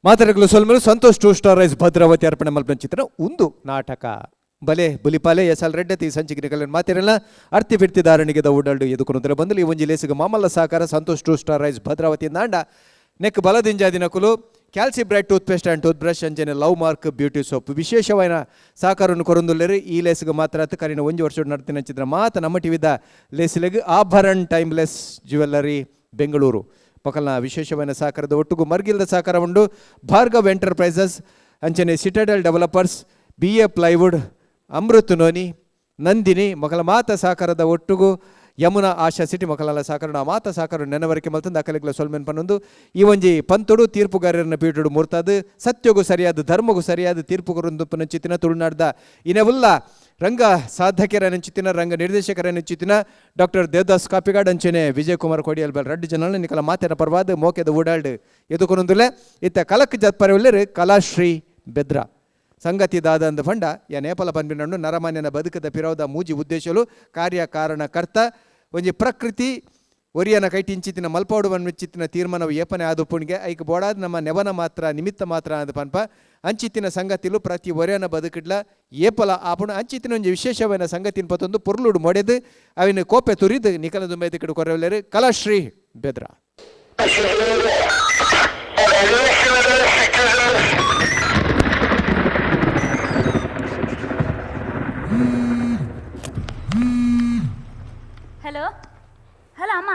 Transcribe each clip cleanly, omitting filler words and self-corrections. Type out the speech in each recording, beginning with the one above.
ಮಾತಾಡಲು ಸೊಲ್ಮೆಲು Santosh two star rice Bhadravati ಅರ್ಪಣೆ ಮಲ್ಪನ ಚಿತ್ರ ಒಂದು ನಾಟಕ ಬಲೆ ಬುಲಿಪಾಲೆ ಎಸ್ ಎಲ್ ರೆಡ್ಡಿ ಸಂಚಿಕೆ ಕಲ್ಯಾಣ ಮಾತಿರಲ್ಲ ಅರ್ತಿ ಬಿಡ್ತಿದಾರಣಿಗೆದ ಉಡಲ್ಡು ಎದುಕೊನುತ್ತಾರೆ ಬಂದಲು ಈ ಒಂಜಿ ಲೇಸಿಗೆ ಮಾಮಲ್ಲ ಸಹಕಾರ Santosh two star rice Bhadravati ನಾಂಡ neck ಬಲದಿಂಜಾದಿನಕುಲು Calci bright tooth paste and tooth brush ಅಂಚನೆ love mark beauty soap ವಿಶೇಷವಾದ ಸಹಕಾರವನ್ನು ಕೊರೊಂದುಲ್ಲೇರು ಈ ಲೇಸಿಗೆ ಮಾತ್ರ ಅತ್ತು ಕರಿನ ಒಂಜಿ ವರ್ಷ ನಡ್ತಿನ ಚಿತ್ರ ಮಾತ ನಮ್ಮ ಟಿವಿದ ಲೇಸಿಲೆಗ್ ಆಭರಣ್ ಟೈಮ್ಲೆಸ್ ಜ್ಯುವೆಲ್ಲರಿ ಬೆಂಗಳೂರು ಪಕಲ್ನ ವಿಶೇಷವಾದ ಸಹಕಾರದ ಒಟ್ಟುಗು ಮರ್ಗಿಲ್ದ ಸಹಕಾರ ಉಂಡು ಭಾರ್ಗವ್ ಎಂಟರ್ಪ್ರೈಸಸ್ ಅಂಚನೆ Citadel developers B A plywood Amrit noni Nandini ಮೊಕಲ ಮಾತ ಸಹಕಾರದ ಒಟ್ಟುಗು ಯಮುನಾ ಆಶಾ ಸಿಟಿ ಮೊಕಲಲ ಸಹಕಾರ ಮಾತ ಸಹಕಾರ ನೆನವರಿಕೆ ಮಲ್ತಂದು ಅಕಲಿಗ್ಲ ಸೊಲ್ಮೆನ್ ಪನ್ನೊಂದು ಈ ಒಂಜಿ ಪಂತೊಡು ತೀರ್ಪುಗಾರರನ್ನ ಪೀಠುಡು ಮೂರ್ತಾದು ಸತ್ಯಗೂ ಸರಿಯಾದ ಧರ್ಮಗೂ ಸರಿಯಾದ ತೀರ್ಪು ಕೊರೊಂದು ಚಿತ್ತಿನ ತುಳುನಾಡ್ದ ಇನವುಲ್ಲ ರಂಗ ಸಾಧಕರ ನೆಂಚಿತ್ತಿನ ರಂಗ ನಿರ್ದೇಶಕರ ನೆಂಚಿತ್ತಿನ ಡಾಕ್ಟರ್ ದೇವದಾಸ್ ಕಾಪಿಗಾಡ್ ಅಂಚನೆ ವಿಜಯ್ ಕುಮಾರ್ ಕೊಡಿಯಲ್ ಬಲ್ ರಡ್ಡು ಜನ ನಿಕಲ ಮಾತಿನ ಪರವಾದ ಮೋಕೆದ ಓಡಾಡ್ ಎದುಕೊನೊಂದುಲೆ ಇತ್ತ ಕಲಕ್ ಜತ್ಪರವಿಲ್ಲರು ಕಲಾಶ್ರೀ ಬೆದ್ರ ಸಂಗತಿ ದಾದಂದ ಫಂಡ ಯ ನೇಪಲ ಪನ್ಪಿನಣ್ಣು ನರಮಾನ್ಯನ ಬದುಕದ ಪಿರೋದ ಮೂಜಿ ಉದ್ದೇಶಲು ಕಾರ್ಯ ಕಾರಣ ಕರ್ತ ಒಂಜಿ ಪ್ರಕೃತಿ ಒರಿಯನ ಕೈಟಿಂಚಿತ್ತಿನ ಮಲ್ಪೌಡು ಚಿತ್ತಿನ ತೀರ್ಮಾನವು ಏಪನೆ ಆದು ಪುಣ್ಗೆ ಐಕ್ ಬೋಡಾದ ನಮ್ಮ ನೆವನ ಮಾತ್ರ ನಿಮಿತ್ತ ಮಾತ್ರ ಅಂದ ಪನ್ಪ ಅಂಚಿತ್ತಿನ ಸಂಗತಿಲು ಪ್ರತಿ ಒರೆಯನ ಬದುಕಿಡ್ಲ ಏಪಲ ಆಪುಣ ಅಂಚಿತ್ತಿನ ಒಂಜಿ ವಿಶೇಷವಾದ ಸಂಗತಿನ ಪತ್ತೊಂದು ಪೊರ್ಲುಡು ಮೊಡೆದು ಅವಿನ ಕೋಪೆ ತುರಿದು ನಿಕಲ ದುಂಬೈದ ಕೊರವಲೇರು ಕಲಾಶ್ರೀ ಬೆದ್ರ. ಹಲೋ ಹಲೋ ಅಮ್ಮ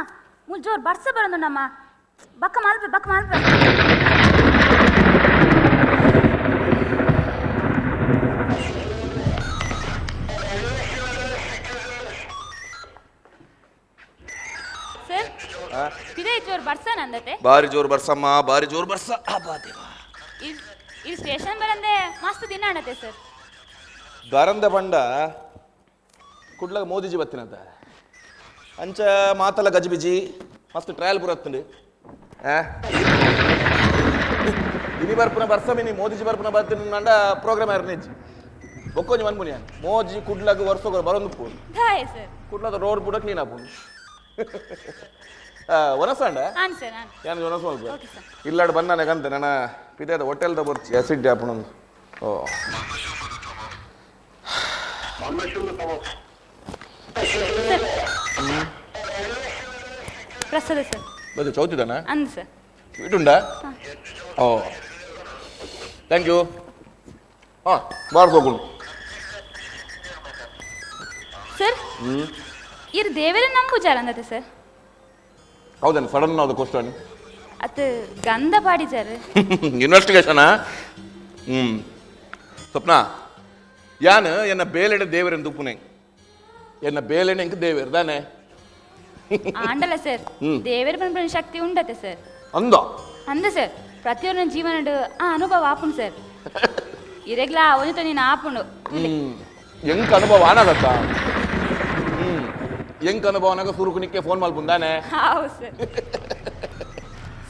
ಮುಲ್ ಜೋರು ಬರ್ಸ ಬರೋದುಂಡಮ್ಮ ಬಕ್ಕ ಮಲ್ಪೆ ಬಕ್ಕ ಮಲ್ಪೆ. ಸರ್ ಇದೇ ಜೋರು ಬರ್ಸ ನಂದತೆ. ಬಾರಿ ಜೋರು ಬರ್ಸಮ್ಮ, ಬಾರಿ ಜೋರು ಬರ್ಸ. ಅಬ್ಬಾ ದೇವ. ಈ ಸ್ಟೇಷನ್ ಬರಂದೆ ಮಸ್ತ್ ದಿನ ಅಣತೆ ಸರ್. ಬರಂದ ಬಂಡ ಕುಡ್ಲಾಗ ಮೋದಿಜಿ ಬತ್ತಿನಂತ ಅಂಚ ಮಾತಲ್ಲ ಗಜಿಬಿಜಿ ಮಸ್ತ್ ಟ್ರಯಲ್ ಪೂರ ಆ ಇನಿ ಬರ್ಪುನ ಬರ್ಸ ಮಿನಿ ಮೋದಿಜಿ ಬರ್ಪುನ ಬರ್ತೀನಿ ನಂಡ ಪ್ರೋಗ್ರಾಮ್ ಯಾರು ಬೊಕ್ಕೊಂಜಿ ಮನ್ಪುನಿ ಮೋಜಿ ಕುಡ್ಲಾಗ ವರ್ಷ ಬರೊಂದು ಪೂ ದಾಯೆ ಸರ್? ಕುಡ್ಲಾದ ರೋಡ್ ಪೂರ ಕ್ಲೀನ್ ಆಪುಂಡು. ಒನಸಂಡ ಆನ್ ಸರ್ ಆನ್. ಯಾನ್ ಒನಸ. Okay sir. ಇಲ್ಲಾಡು ಬಂದಾನೆ ಕಂತೆ ನನ್ನ ಪಿತಾದ ಹೋಟೆಲ್ದ ಬರ್ಚಿ ಆಸಿಡ್ ಆಪುಣೊಂದು. ಓ ಸರ್ ಪ್ರಸಾದ ಸರ್. ಬದು ಚೌತಿದಾನ? ಅಂದ್ ಸರ್. ಸ್ವೀಟ್ ಉಂಡಾ? ಓ thank you. ಹಾಂ ಬಾರ್ ಹೋಗುಣು. ಸರ್ ಇರ್ ದೇವರ ನಂಬುಜಾರ ಅಂದತೆ ಸರ್. ಹೌದೇನು ಸಡನ್ ಅದು ಕ್ವಶನ್? ಅತ್ ಗಂಧ ಪಾಡಿಜಾರ್. ಇನ್ವೆಸ್ಟಿಗೇಷನಾ? ಹ್ಞೂ ಸ್ವಪ್ನ ಯಾನ್ ಎನ್ನ ಬೇಲೆಡೆ ದೇವರೆಂದು ಉಪ್ಪುನೆ ಎನ್ನ ಬೇಲೆಡೆ ಎಂಕ್ ದೇವೇರ್ ದಾನೆ. ಆಂಡಲ ಸರ್ ದೇವರ ಪನ್ಪುನ ಶಕ್ತಿ ಉಂಡತೆ ಸರ್. ಅಂದ? ಅಂದ ಸರ್, ಪ್ರತಿಯೊಂದು ಜೀವನಡ್ ಆ ಅನುಭವ ಆಪುಂಡು ಸರ್. ಇರೆಗ್ಲಾ ಒಂಜಿ ನೀನು ಆಪುಂಡು. ಎಂಕ್ ಅನುಭವ ಆನದತ್ತ. ಹ್ಞೂ ಎಂಕ್ ಅನುಭವ ಅನಾಗ ಸುರುಕು ನಿಕ್ಕೆ ಫೋನ್ ಮಲ್ಪುಂದಾನೆ. ಹೌದು ಸರ್.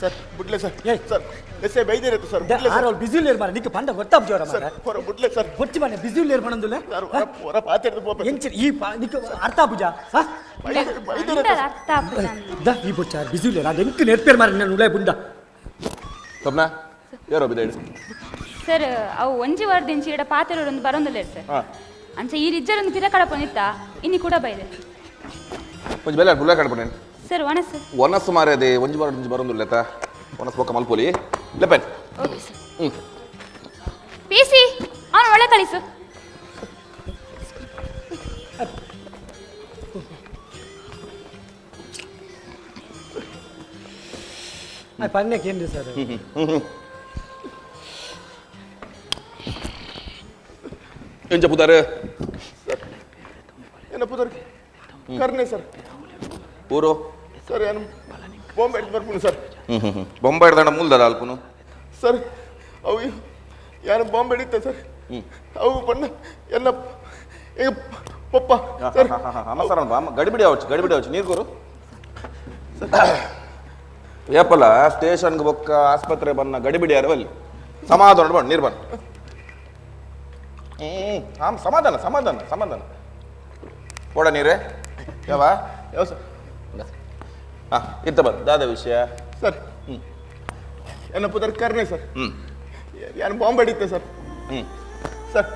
ಸರ್ ಬುಡ್ಲೆ ಸರ್. ಸರ್ ಎಸ್ಸೆ ಬೈದಿರತ್ತೆ ಸರ್, ಬುಡ್ಲೆ ಸರ್. ಆರೋಲ್ ಬಿಸಿ ಉಳ್ಳೇರು ಮಾರೆ, ನಿಕ್ಕೆ ಪಂಡ ಗೊತ್ತಾಪ್ ಜೋರ ಸರ್ ಮಾರೆ. ಹೊರ ಬುಡ್ಲೆ ಸರ್. ಬೊಚ್ಚಿ ಮಾರೆ ಬಿಸಿ ಉಳ್ಳೇರು ಪಣಂದುಲೆ. ಸರ್ ಹೊರ ಹೊರ ಪಾತೆಡ್ದು ಪೋಪೆ. ಎಂಚ ಈ ನಿಕ್ಕೆ ಅರ್ಥ ಆಪುಜ ಹಾ? ಬೈದಿರತ್ತೆ. ಅಂಡಲ ಅರ್ಥ ಆಪುಜ ಅಂದ್. The ಈ ಬೊಚ್ಚ ಬಿಸಿ ಉಳ್ಳೇರು ಅದು ಎಂಕ್ ನೆರ್ಪೇರ್ ಮಾರೆ ನಾನು ಉಳಾಯ್ ಬುಂಡ. ಸ್ವಪ್ನ ಯಾರೋ ಬಿದ್ದೇಳು. ಸರ್ ಅವು ಒಂಜಿ ವಾರದಿಂಚಿ ಇಡ ಪಾತೆರೊಂದು ಬರೋಂದುಲ್ಲೇರು ಸರ್. ಹಾಂ ಅಂಚ ಈ ರಿಜ್ಜರೊಂದು ಪಿರ ಕಡಪೊಂದಿತ್ತ ಇನ್ನಿ ಕೂಡ ಬೈದೆ. ಒಂಜಿ ಬೆಲೆ ಬುಲ್ಲ ಕಡ್ಪಣೆ. ಸರ್ ಒಣ ಸರ್. ಒನಸ್ ಮಾರೆ ಅದೇ ಒಂಜಿ ಬಾರ ಒಂಜಿ ಬರೋಂದುಲ್ಲೆತ ಒನಸ್ ಬೊಕ್ಕ ಮಲ್ಪೊಲಿ ಲೆಪೆನ್. Okay sir. ಹ್ಞೂ ಪಿ ಸಿ ಅವನು ಒಳ್ಳೆ ಕಳಿಸು. ಪನ್ನೆ ಕೇಂದ್ರ ಸರ್. ಎಂಚ ಪುದಾರು? ಏನ ಪುದರ್ ಕರ್ನೆ ಸರ್. ಊರು? ಸರ್ ಏನು ಬಾಂಬೆ ಹಿಡ್ದು ಬರ್ಪುನು ಸರ್. ಹ್ಞೂ ಹ್ಞೂ ಹ್ಞೂ ಬೊಂಬೈ ಹಿಡ್ದಂಡ ಮೂಲದಲ್ಲ ಅಲ್ಪುನು. ಸರ್ ಅವು ಯಾರು ಬಾಂಬೆ ಹಿಡಿತ ಸರ್. ಅವು ಬಣ್ಣ ಎಲ್ಲ ಈಗ ಪಪ್ಪ ಸರ್. ಅಮ್ಮ ಸರ್ ಅಮ್ಮ ಗಡಿಬಿಡಿ ಅవచ్చు ಗಡಿಬಿಡಿ ಅవచ్చు ನೀರು ಕೊರು ಏಪಲ್ಲ ಸ್ಟೇಷನ್ಗೆ ಬೊಕ್ಕ ಆಸ್ಪತ್ರೆ ಬನ್ನ ಗಡಿಬಿಡಿ ಯಾರು ಅಲ್ಲಿ ಸಮಾಧಾನ ಬಣ್ಣ ನೀರು ಬಣ್ಣ. ಹ್ಞೂ ಆಮ್ ಸಮಾಧಾನ ಸಮಾಧಾನ ಸಮಾಧಾನ ಕೊಡ ನೀರೇ ಯಾವ ಯಾವ ಸರ್? ಹಾಂ ಇತ್ತ ಬಂದು ದಾದ ವಿಷಯ. ಸರ್ ಎನ್ನ ಪುದರ್ ಕರ್ನೆ ಸರ್. ಹ್ಞೂ ಯಾನ್ ಬಾಂಬೆ ಇತ್ತೆ ಸರ್. ಸರ್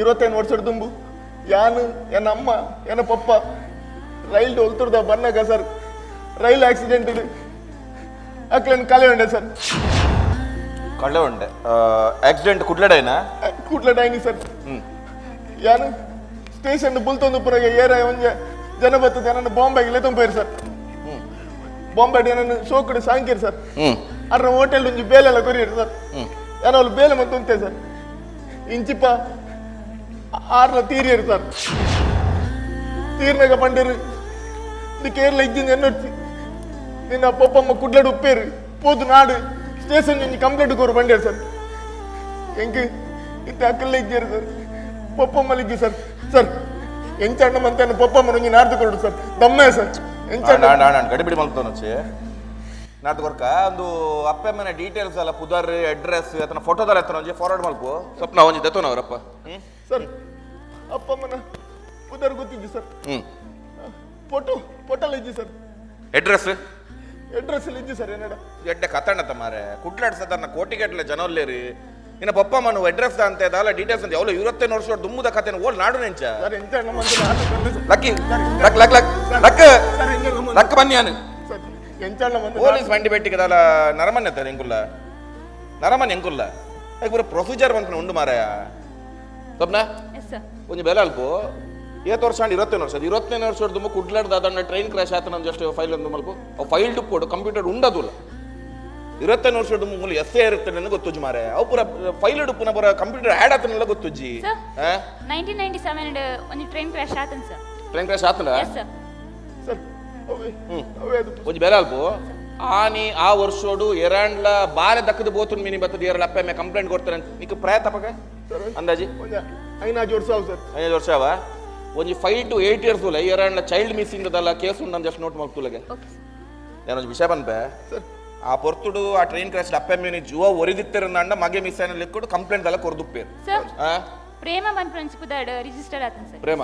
25 ವರ್ಷದ ದುಂಬು ಯಾನು ಎನ್ನ ಅಮ್ಮ ಎನ್ನ ಪಪ್ಪ ರೈಲ್ ಒಲ್ತುರ್ದ ಬನ್ನಾಗ sir rail accident ಅಕ್ಲನ್ ಕಲೆ ಉಂಡೆ ಸರ್. ಕಳ್ಳೆ ಉಂಡೆ ಆಕ್ಸಿಡೆಂಟ್ ಕುಡ್ಲಡೈನಾ? ಕುಡ್ಲಡೈನಿ ಸರ್. ಯಾನು ಸ್ಟೇಷನ್ ಬುಲ್ತೊಂದು ಪುರಗ ಏರ ಒಂಜೆ ಜನ ಬತ್ತದ ಏನನ್ನ ಬಾಂಬೆಗೆ ಲೆತ್ತೊಂಪೇರು ಸರ್. ಬಾಂಬೆ ಏನನ್ನ ಶೋಕುಡು ಸಾಂಕೇರು ಸರ್. ಅರ್ರ ಹೋಟೆಲ್ ಒಂಜಿ ಬೇಲೆಲ್ಲ ಕೊರಿಯರು ಸರ್. ಯಾನ ಅವ್ಲು ಬೇಲೆ ಮತ್ತೆ ಉಂತೆ ಸರ್. ಇಂಚಿಪ ಆರ್ಲ ತೀರಿಯರು ಸರ್. ತೀರ್ನಾಗ ಪಂಡರು ಇದು ಕೇರಳ ಇಜ್ಜಿಂದ ಎನ್ನೊಡ್ಚಿ ನಿನ್ನ ಪಪ್ಪಮ್ಮ ಕುಡ್ಲಡು ಉಪ್ಪೇರು ಪೋದು ನಾಡು ಸ್ಟೇಷನ್ ಒಂಜಿ ಕಂಪ್ಲೇಂಟ್ ಕೋರು ಬಂಡೇರು ಸರ್. ಎಂಕ್ ಇತ್ತೆ ಅಕ್ಕಲ್ಲ ಇಜ್ಜೇರು ಸರ್, ಪಪ್ಪಮ್ಮಲ್ಲಿ ಇಜ್ಜಿ ಸರ್. ಸರ್ ಎಂಚಣ್ಣ ಮಂತೆ ಪಪ್ಪಮ್ಮ ಒಂಜಿ ನಾಡ್ದುಕೊಡು ಸರ್, ದಮ್ಮೆ ಸರ್. ಎಂಚಣ್ಣ ನಾನು ಗಡಿಬಿಡಿ ಮಲ್ತೋನೊಚ್ಚಿ ನಾಡ್ದು ಕೊರ್ಕ ಒಂದು ಅಪ್ಪಮ್ಮನ ಡೀಟೇಲ್ಸ್ ಅಲ್ಲ, ಪುದರ್ ಅಡ್ರೆಸ್ ಅತನ ಫೋಟೋದಲ್ಲ ಎತ್ತನ ಒಂಜಿ ಫಾರ್ವರ್ಡ್ ಮಲ್ಪು. ಸ್ವಪ್ನ ಒಂಜಿ ದೆತ್ತೋನ ಅವರಪ್ಪ. ಸರ್ ಅಪ್ಪಮ್ಮನ ಪುದರ್ ಗೊತ್ತಿಜ್ಜಿ ಸರ್. ಫೋಟೋ ಫೋಟೋಲ್ ಇಜ್ಜಿ sir. Address? Address ಇಜ್ಜಿ ಸರ್. ಏನಡ ಎಡ್ಡೆ ಕತ್ತಣ್ಣತ್ತ ಮಾರೆ ಕುಡ್ಲಾಡ್ಸದನ್ನ ಕೋಟಿಗಟ್ಟಲೆ ಜನ ಒಲ್ಲೇರಿ. ನಿನ್ನ ಪಪ್ಪ ಮನು ಅಡ್ರೆಸ್ ಅಂತ ದಾಲ ಡೀಟೇಲ್ಸ್ ಅಂತ ಅವಳು 25 ವರ್ಷ ದುಮ್ಮುದ ಕತೆನ ಓಲ್ ನಾಡು ನೆಂಚ. ಸರ್ ಎಂಚಣ್ಣ ಮಂತೆ ನಾಡ್ದು sir. Lucky luck luck luck luck sir ಎಂಚಣ್ಣ ಮಂತೆ ಲಕ್ ಬನ್ಯಾನು ಸರ್ ಎಂಚಣ್ಣ ಮಂತೆ ಪೊಲೀಸ್ ಬಂಡಿ ಬೆಟ್ಟಿಗೆ ದಾಲ ನರಮನ್ಯ ತಾರೆ ಎಂಕುಲ್ಲ ನರಮನ್ ಎಂಕುಲ್ಲ ಯಾಕೆ ಪೂರ ಪ್ರೊಸೀಜರ್ ಬಂತ ಉಂಡು ಮಾರಾಯ. ಸ್ವಪ್ನ ಎಸ್ ಸರ್. ಒಂಜಿ ಬೆಲೆ ಅಲ್ಪ ಏತ್ ವರ್ಷ ಅಂಡ್ 25 ವರ್ಷ 25 ವರ್ಷ ದುಮ್ಮ ಕುಡ್ಲಾಡ್ದ ಅದನ್ನ ಟ್ರೈನ್ ಕ್ರಾಶ್ ಆತನ ಜಸ್ಟ್ ಫೈಲ್ ಒಂದು ಮಲ್ಪ ಅವು ಫೈಲ್ ಕೊಡು ಕಂಪ್ಯೂಟರ್ ಉಂಡದುಲ್ಲ. 25 ವರ್ಷದ ಮೂಲ ಎಸ್ ಎ ಇರ್ತದೆ ಗೊತ್ತುಜ್ಜಿ ಮಾರೆ. ಅವು ಪೂರ ಫೈಲ್ ಉಡುಪುನ ಪೂರ ಕಂಪ್ಯೂಟರ್ ಆ್ಯಡ್ ಆತನೆಲ್ಲ ಗೊತ್ತುಜ್ಜಿ. ಸರ್ 1997 ಒಂದು ಟ್ರೈನ್ ಕ್ರಾಶ್ ಆತನ್ sir. Train crash ಆತನ? Yes sir. Sir ಅವೇ ಅವೇ ಅದು ಒಂಜಿ ಬೆಲೆ ಅಲ್ಪ ಆನಿ ಆ ವರ್ಷೋಡು ಎರಾಂಡ್ಲ ಬಾಲೆ ದಕ್ಕದ ಬೋತುನ್ ಮಿನಿ ಬತ್ತದ ಏರಳ ಅಪ್ಪ ಅಮ್ಮ ಕಂಪ್ಲೇಂಟ್ ಕೊಡ್ತಾರೆ ಅಂತ ನಿಕ್ ಪ್ರಾಯ ತಪಕ ಅಂದಾಜಿ ಒಂಜಿ ಐನಾಜ್ ವರ್ಷ ಅವು ಸರ್. ಐದು ವರ್ಷ ಅವ ಒಂಜಿ 5 to 8 years ಉಲ್ಲ ಎರಾಂಡ್ಲ ಚೈಲ್ಡ್ ಮಿಸ್ಸಿಂಗ್ ಅದಲ್ಲ ಕೇಸ್ ಉಂಡು ಜಸ್ಟ್ ನೋಟ್ ಮಾಡ್ತುಲಗೆ. Okay sir. ಏನೊಂಜಿ ವಿಷಯ ಪನ್ಪೆ ಸರ್ ಆ ಪೊರ್ತುಡು ಆ ಟ್ರೈನ್ ಕ್ರಾಶ್ ಅಪ್ಪ ಅಮ್ಮನಿ ಜುವ ಒರಿದಿತ್ತೆರ ಅಂಡ ಮಗೆ ಮಿಸ್ ಆಯ್ನ ಲೆಕ್ಕಡು ಕಂಪ್ಲೇಂಟ್ ಎಲ್ಲ ಕೊರ್ದುಪ್ಪೇರು. ಸರ್ ಆ ಪ್ರೇಮ ಬಂದ್ ಪ್ರಿನ್ಸಿಪಲ್ ರಿಜಿಸ್ಟರ್ ಆತನ್ ಸರ್. ಪ್ರೇಮ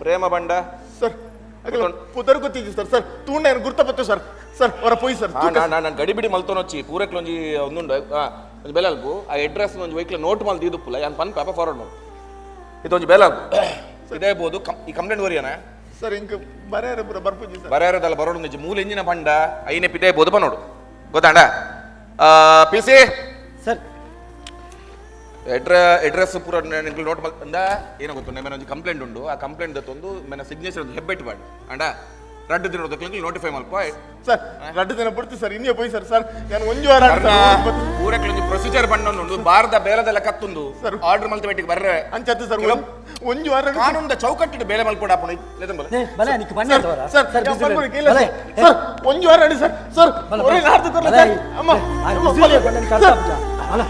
ಪ್ರೇಮ ಬಂಡ ಸರ್ ಅಗಲ ಪುದರ್ ಗೊತ್ತಿಜ್ಜಿ ಸರ್. ಸರ್ ತೂಂಡ ಏನು ಗುರ್ತಪತ್ತು ಸರ್. ಸರ್ ಅವರ ಪೊಯ್ ಸರ್. ನಾನು ಗಡಿಬಿಡಿ ಮಲ್ತೋನೊಚ್ಚಿ ಪೂರಕ್ಲೊಂಜಿ ಒಂದುಂಡು ಒಂಜಿ ಬೆಲೆ ಅಲ್ಪು ಆ ಅಡ್ರೆಸ್ ಒಂಜಿ ವೆಹಿಕಲ್ ನೋಟ್ ಮಲ್ದು ಇದುಪ್ಪುಲ ಯಾನ್ ಪನ್ ಪಾಪ ಫಾರ್ವರ್ಡ್ ಮಾಡು. ಇದೊಂಜಿ ಬೆಲೆ ಅಲ್ಪು ಇದೇ ಬೋದು ಈ ಕಂಪ್ಲೇಂಟ್ ವರಿಯನ ಸರ್ ಇಂಕ್ ಬರೇರ ಪೂರ ಬರ್ಪುಜಿ ಸರ್. ಬರೇರದಲ್ಲ ಬರೋಡು ಒಂಜಿ ಮೂಲ ಇಂಜಿನ ಬಂಡ ಐನೆ ಪಿದೆ ಬೋದು ಬನ್ನೋಡು ಗೊತ್ತಾಂಡ P C sir address ಪೂರ ನಿಂಗೆ ನೋಟ್ ಮಲ್ತಂದ ಏನೋ ಗೊತ್ತು ಮೇನೆ ಒಂಜಿ ಕಂಪ್ಲೇಂಟ್ ಉಂಡು ಆ ಕಂಪ್ಲೇಂಟ್ ತಂದು ಮೇನೆ ಸಿಗ್ನೇಚರ್ ಒಂದು ಹೆಬ್ಬೆಟ್ ಮಾಡಿ ಅಂಡ ರಡ್ಡು ದಿನ ನೋಟಿಫೈ ಮಲ್ಪ. ಸರ್ ರಡ್ಡು ದಿನ ಬಿಡ್ತಿ ಸರ್ ಇನ್ನೇ ಪೊಯ್ ಸರ್. ಸರ್ ನಾನು ಒಂಜಿ ವಾರ ಆಂಡ್ ಸರ್, ಊರಿಗೆ ಬತ್ತಿ. ಪೂರಕ್ಲೊಂಜಿ ಪ್ರೊಸೀಜರ್ ಬಂಡೊಂದು ಬಾರದ ಬೇಲದೆಲ್ಲ ಕತ್ತುಂದು ಸರ್. ಆರ್ಡರ್ ಮಲ್ತ ಬೆಟ್ಟಿಗೆ ಬರ್ರೆ ಅಂಚತ್ತು ಸರ್ ಒಂಜಿ ವಾರ ಆಂಡ್ ಕಾನೂನ್ದ ಚೌಕಟ್ಟಿಡು ಬೇಲೆ ಮಲ್ಪೊಡಾಪುಣ ಲೇತಂಬಲ. ಏ, ಬಲೆ ನಿಕ್ ಬನ್ನಿ ಸರ್ ತೋರ. ಸರ್ ಸರ್ ಯಾ ಬಿಸಿ ಪನ್ಪುನಿ ಉಲ್ಲೇರ್. ಕೇಳ ಬಲೆ, ಸರ್. ಸರ್ ಒಂಜಿ ವಾರ ಆಂಡ್ ಸರ್. ಸರ್ ಬಲೆ, ಒರೇ ಬಲೆ. ನಾಡ್ದು ಕೊರ್ಲ ಬಲೆ. ಸರ್. ಅಮ್ಮ ಆ, ಅಮ್ಮ, ಬಿಸಿ ಉಲ್ಲೇರ್ ಬಂಡನ್ ಕರ್ತ ಸರ್. ಪೂಜ. ಬಲ.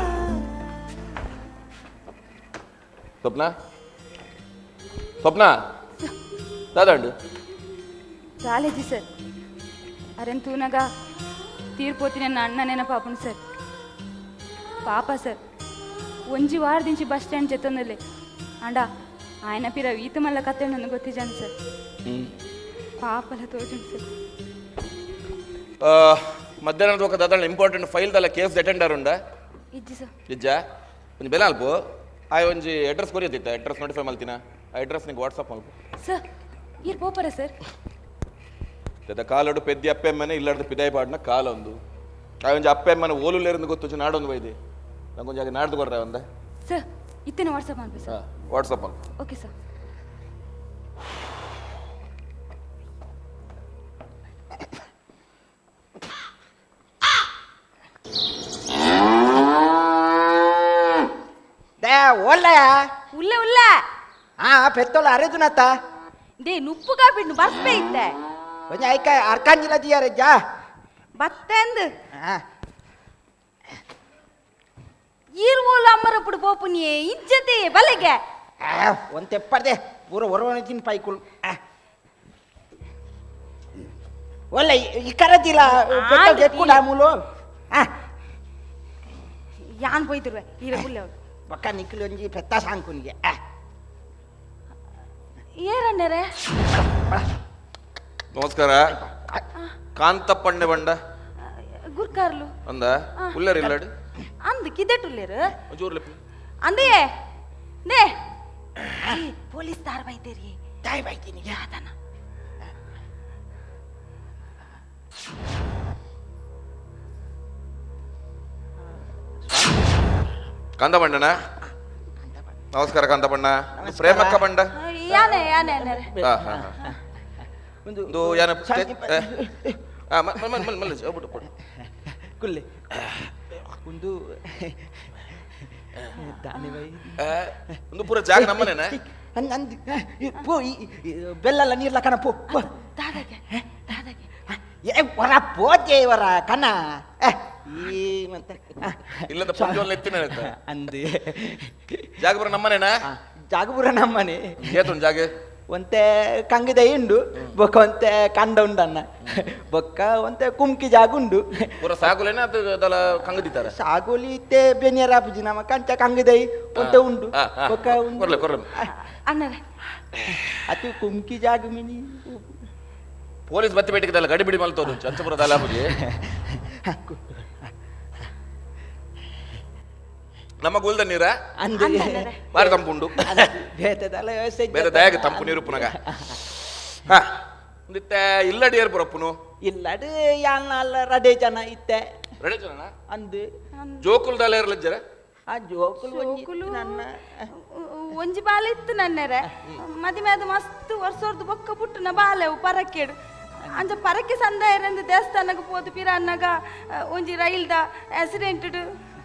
ಸ್ವಪ್ನ ಸ್ವಪ್ನ ದಾದಾಂಡು ಕಾಲೇಜಿ ಸರ್ ಅರೆನ್ ತೂನಗ ತೀರ್ಪೋತಿ ನನ್ನ ಅಣ್ಣ ನೆನಪಾಪುಂಡು ಸರ್. ಪಾಪ ಸರ್ ಒಂಜಿ ವಾರದಿಂಚಿ ಬಸ್ ಸ್ಟ್ಯಾಂಡ್ ಜೆತ್ತೊಂದಲ್ಲೇ ಅಂಡ ఆయన ಪಿರ ಈತ ಮಲ್ಲ ಕತೆ ನನ್ಗೆ ಗೊತ್ತಿಜಾನ್ ಸರ್. ಪಾಪಲ ತೋಜುಂಡು ಸರ್. ಮಧ್ಯಾಹ್ನದ ఒక ದಾದಾಂಡ ಇಂಪಾರ್ಟೆಂಟ್ ಫೈಲ್ ದಲ್ಲ ಕೇಸ್ ಅಟೆಂಡರ್ ಉಂಡ ಇಜ್ಜಿ ಸರ್. ಇಜ್ಜ ಒಂಜಿ ಬೆಲೆ ಅಲ್ಪ ಆ ಒಂಜಿ ಅಡ್ರೆಸ್ ಕೊರಿಯತ್ತಿತ್ತ ಅಡ್ರೆಸ್ ನೋಟಿಫೈ ಮಲ್ತಿನ ಆ ಅಡ್ರೆಸ್ ನಿಂಗೆ ವಾಟ್ಸಪ್ ಮಲ್ಪು. ಸರ್ ಈರ್ ಪೋಪರ ಸರ್. ದದ ಕಾಲಡು ಪೆದ್ದಿ ಅಪ್ಪೆಮ್ಮನೆ ಇಲ್ಲಾರ್ದು ಪಿದಾಯಿ ಪಾಡ್ನ ಕಾಲೊಂದು ಆ ಒಂಜಿ ಅಪ್ಪೆಮ್ಮನೆ ಓಲುಲೇರಂದು ಗೊತ್ತು ನಾಡೊಂದು ಬೈದಿ ನಂಗೊಂಜಿ ಆಗ ನಾಡ್ದು ಕೊರ್ರೆ ಒಂದ. ಸರ್ ಇತ್ತೇನೆ ವಾಟ್ಸಪ್ ಮಲ್ಪು ಸರ್. ವಾಟ್ಸಪ್ ಮಲ್ಪು. Okay sir. They ಓಲ್ಲಯ ಉಲ್ಲ ಉಲ್ಲ ಆ ಪೆತ್ತೋಲ ಅರೆದುನತ್ತ they ನುಪ್ಪು ಕಾಪಿಡ್ನು ಬರ್ಪೆ ಇತ್ತೆ ಒಂಜಿ ಐಕ ಅರ್ಕಾಂಜಿಲ ದಿಯಾರೆ ಜಾ ಬತ್ತೆಂದು ಆ ಈರ್ವೋಲು ಅಮ್ಮರಪ್ಪುಡು ಪೋಪುನಿಯೇ ಇಂಚತೆ ಬಲೆಗೆ ಆ, ಒಂದ್ ತೆಪ್ಪರ್ದೆ ಪೂರ ಹೊರವಣ ತಿನ್ ಪೈಕುಲ್ ಒಲ್ಲ ಈ ಕರದಿಲ್ಲ ಪೆತ್ತೋಲ್ ಆಂಡ್ ಜೆತ್ಕುಂಡ ಮೂಲು ಆ ಯಾನ್ ಪೋಯ್ತಿರುವೆ ಈರ ಪುಲ್ಲೆ ಅವ್ಳು. ಪಕ್ಕ ನಿಕ್ಲು ಒಂಜಿ ಪೆತ್ತ ಸಾಂಕುನಿಗೆ ಆ ಏರಣ್ಣರೇ ನಮಸ್ಕಾರ ಕಾಂತಪ್ಪಣ್ಣೆ ಬಂಡ ಗುರ್ಕಾರ್ಲು ಅಂದ ಉಲ್ಲರ್ ಇಲ್ಲಾಡು ಅಂದ್ ಕಿದೆಟುಲ್ಲೇರು. ಒಂಚೂರು ಲೆಪ್ಪು. ಅಂದೇ ನೇ ಪೊಲೀಸ್ ದಾರ್ ಬೈತೇರಿ. ದಾಯ್ ಬೈತೀನಿ. ಯಾದನ ಕಂದಬಣ್ಣನ ನಮಸ್ಕಾರ ಕಂದಬಣ್ಣ. ಪ್ರೇಮಕ್ಕ ಬಂಡ. ಯಾನೆ ಯಾನೆ ಅಣ್ಣರೇ. ಹಾ ಹಾ ಹಾ. ಒಂದು ಒಂದು ಯಾನ ಮಲ್ ಮಲ್ ಮಲ್ ಬಿಡು ಬಿಡು. ಕುಲ್ಲೆ ಒಂದು ದಾನೆ ಬೈ. ಒಂದು ಪೂರ ಜಾಗ ನಮ್ಮನೇನ. ಅಂದ್ ಪೋ ಬೆಲ್ಲಲ್ಲ ನೀರ್ಲ ಕಣ ಪೋ ಪೋ. ದಾದಾಗೆ ದಾದಾಗೆ. ಏ ವರ ಪೋತೆ ವರ ಕಣ ಈ ಮತ್ತೆ ಇಲ್ಲದ ಪಂಜೋಲ್ ಎತ್ತಿನ ಅಂದು ಜಾಗ ಬರ ನಮ್ಮನೇನ. ಜಾಗಪುರ ನಮ್ಮನೆ. ಏತುಂಡು ಜಾಗ? ಒಂತೆ ಕಂಗದ ಉಂಡು, ಬೊಕ್ಕ ಒಂತೆ ಕಂಡ ಉಂಡನ್ನ, ಬೊಕ್ಕ ಒಂತೆ ಕುಮ್ಕಿ ಜಾಗ ಉಂಡು. ಪೂರ ಸಾಗುಲೇನ ಅದು ಅದಲ ಕಂಗದಿತ್ತಾರೆ. ಸಾಗೋಲಿ ಇತ್ತೆ ಬೆನಿಯರ ಆಪುಜಿ ನಮ್ಮ ಕಂಚ ಕಂಗದೈ ಒಂತೆ ಉಂಡು. ಬೊಕ್ಕ ಕೊರ್ಲೆ ಕೊರ್ಲೆ ಅಣ್ಣರೇ. ಅದು ಕುಮ್ಕಿ ಜಾಗ ಮಿನಿ. ಪೊಲೀಸ್ ಬತ್ತಿ ಬೇಟಿಗೆ ಗಡಿ ಬಿಡಿ ಮಲ್ತೋದು ಚಂಚಪುರ ದಾಲಾಪುಜಿ. ನಮ್ಮ ಗುಲ್ದ ನೀರ ಬಾರಿ ತಂಪುಂಡು. ಬೇರೆ ದಯಾಗ ತಂಪು ನೀರು ಪುನಗ. ಹಾ ಒಂದಿತ್ತೆ ಇಲ್ಲಡಿ ಏರ್ ಬರಪ್ಪನು. ಇಲ್ಲಡು ಯಾನ್ ರಡೆ ಜನ ಇತ್ತೆ. ರಡೆ ಜನ ಅಂದು ಜೋಕುಲ್ ದಾಲ ಏರ್ಲಜ್ಜರ. ಆ ಜೋಕುಲು ನನ್ನ ಒಂಜಿ ಬಾಲೆ ಇತ್ತು ನನ್ನೆರೆ. ಮದಿಮೆ ಅದು ಮಸ್ತ್ ವರ್ಷರ್ದು ಬೊಕ್ಕ ಪುಟ್ಟುನ ಬಾಲೆ ಪರಕ್ಕೇಡು. ಅಂಚ ಪರಕ್ಕೆ ಸಂದಾಯರಂದು ದೇವಸ್ಥಾನಕ್ಕೆ ಪೋದು ಪಿರ ಅನ್ನಗ ಒಂಜಿ ರೈಲ್ದ ಆಕ್ಸಿಡೆಂಟ್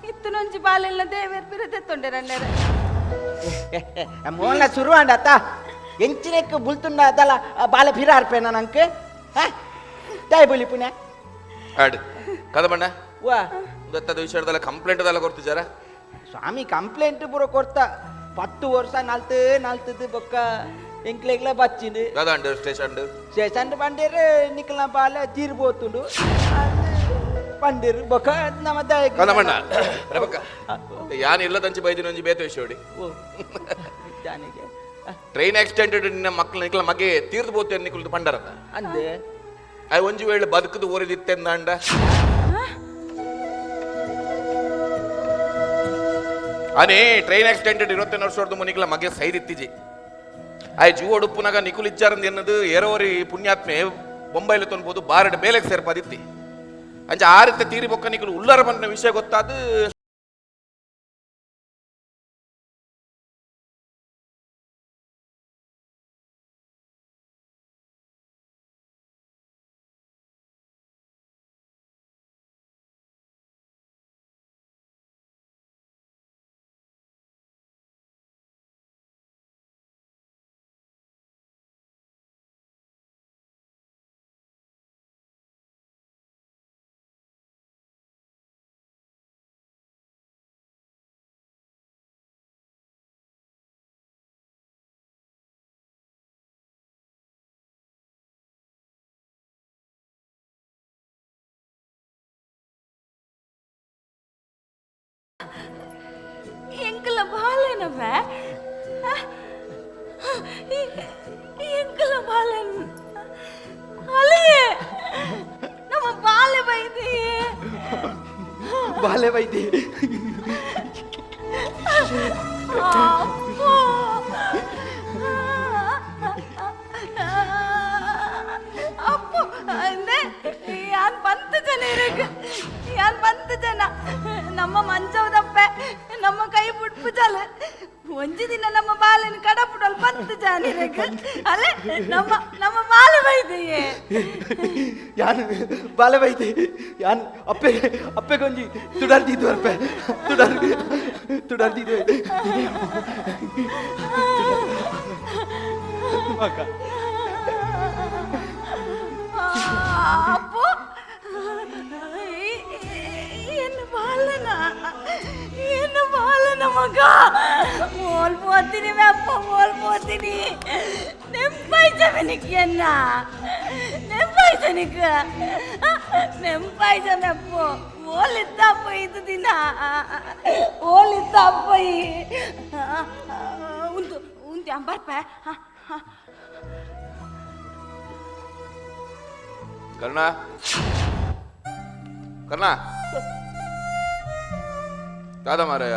ಇತ್ತು ಒಂಜಿ ಬಾಲೆಲ್ಲ ದೇವೇರ್ ಪಿರ ತೆತ್ತೊಂಡೆ ನನ್ನೆರೆ. ಮೋನ ಶುರು ಅಂಡತ್ತ ಎಂಚಿನಕ್ಕೆ ಬುಲ್ತುಂಡ ಅದಲ್ಲ ಬಾಲೆ ಪಿರ ಅರ್ಪೇನ ನಂಗೆ ತಾಯಿ ಬುಲಿ ಪುಣ್ಯ ಆಡ್ ಕದಬಣ್ಣ ವಾ ದತ್ತದ ವಿಷಯದಲ್ಲ ಕಂಪ್ಲೇಂಟ್ ಅದೆಲ್ಲ ಕೊಡ್ತಿದ್ದಾರ ಸ್ವಾಮಿ. ಕಂಪ್ಲೇಂಟ್ ಪೂರ ಕೊಡ್ತ 10 ವರ್ಷ ನಾಲ್ತು ನಾಲ್ತದ್ದು ಬೊಕ್ಕ ಎಂಕ್ಲೆಗ್ಲ ಬಚ್ಚಿಂಡು. ದಾದಾಂಡು ಸ್ಟೇಷನ್ ಸ್ಟೇಷನ್ ಬಂಡೇರು ನಿಕ್ಕಲ ಬಾಲೆ ತೀರ್ಬೋತುಂಡು ಬಂಡೇರು ಬೊಕ್ಕ ನಮ್ಮ ಕದಬಣ್ಣ ರಬಕ್ಕ ಯಾನ್ ಇಲ್ಲದಂಚಿ ಬೈದಿನ ಒಂಜಿ ಬೇತ ವಿಷಯ. ಟ್ರೈನ್ ಆಕ್ಸಿಡೆಂಟ್ ನಿನ್ನ ಮಕ್ಕಳು ನಿಕ್ಕಲ ಮಗೆ ತೀರ್ದು ಬೋತೆ ನಿಕ್ಕಲ್ದು ಪಂಡರತ್ತ ಅಂದೆ ಅಯ್ ಒಂಜಿ ವೇಳೆ ಬದುಕದು ಓರಿದಿತ್ತೆಂದಾಂಡ ಅನೇ ಟ್ರೈನ್ ಆಕ್ಸಿಡೆಂಟ್ 25 ವರ್ಷದ ಮುನಿಕಲ ಮಗೆ ಸೈದಿತ್ತಿಜಿ. ಆಯ್ ಜೀವ ಉಡುಪುನಾಗ ನಿಕುಲ್ ಇಚ್ಚಾರಂದ ಎನ್ನದು ಏರೋರಿ ಪುಣ್ಯಾತ್ಮೆ ಬೊಂಬೈಲು ತೊನ್ಬೋದು ಬಾರಡ್ ಬೇಲೆಗೆ ಸೇರ್ಪಾದಿತ್ತಿ. ಅಂಚ ಆ ರೀತಿ ತೀರಿ ಬೊಕ್ಕ ನಿಕುಲು ಉಲ್ಲರ ಬಂದ ವಿಷಯ ಗೊತ್ತಾದ. ಎಂಕಲ ಬಾಲೆನವ ಎಂಕಲ ಬಾಲೆನ್ ಅಲಿಯೇ ನಮ್ಮ ಬಾಲೆ ಬೈದಿ ಬಾಲೆ ಬೈದಿ. ಅಪ್ಪು ಅಂದೆ ಯಾನ್ ಪಂತ ಜನ ಇರಕ್ ಯಾನ್ ಪಂತ ಜನ ನಮ್ಮ ಮಂಚವದಪ್ಪೆ ನಮ್ಮ ಕೈ ಪುಟ್ಪು ಜಲ ಒಂಜಿ ದಿನ ನಮ್ಮ ಬಾಲೆನ ಕಡಪುಡಲ್ ಪಂತ ಜನ ಇರಕ್ ಅಲ್ಲೇ ನಮ್ಮ ನಮ್ಮ ಬಾಲೆ ಬೈದಿಯೇ. ಯಾನ್ ಬಾಲೆ ಬೈದಿ ಯಾನ್ ಅಪ್ಪೆ ಅಪ್ಪೆ ಗೊಂಜಿ ತುಡಾರ್ ದೀದು ಅಪ್ಪೆ ತುಡಾರ್ ತುಡಾರ್ ದೀದು ಮಗ. ಅಪ್ಪು ಏನು ಬಾಲನ ಏನು ಬಾಲನ ಮಗ ಮೋಲ್ ಪೋತೀನಿ ಅಪ್ಪ ಮೋಲ್ ಪೋತೀನಿ ನೆಂಪಾಯ್ತ ಎನ್ನ ನೆಂಪಾಯ್ತ ನಿಕ್ ನೆಂಪಾಯ್ತ ಅಪ್ಪ ಓಲಿತ್ತಪ್ಪ ಇದು ದಿನ ಓಲಿತ್ತಪ್ಪ ಉಂಟು ಉಂಟು ಬರ್ಪೆ. ಕರ್ಣ ಕರ್ಣ ದಾದ ಮಾರಾಯ,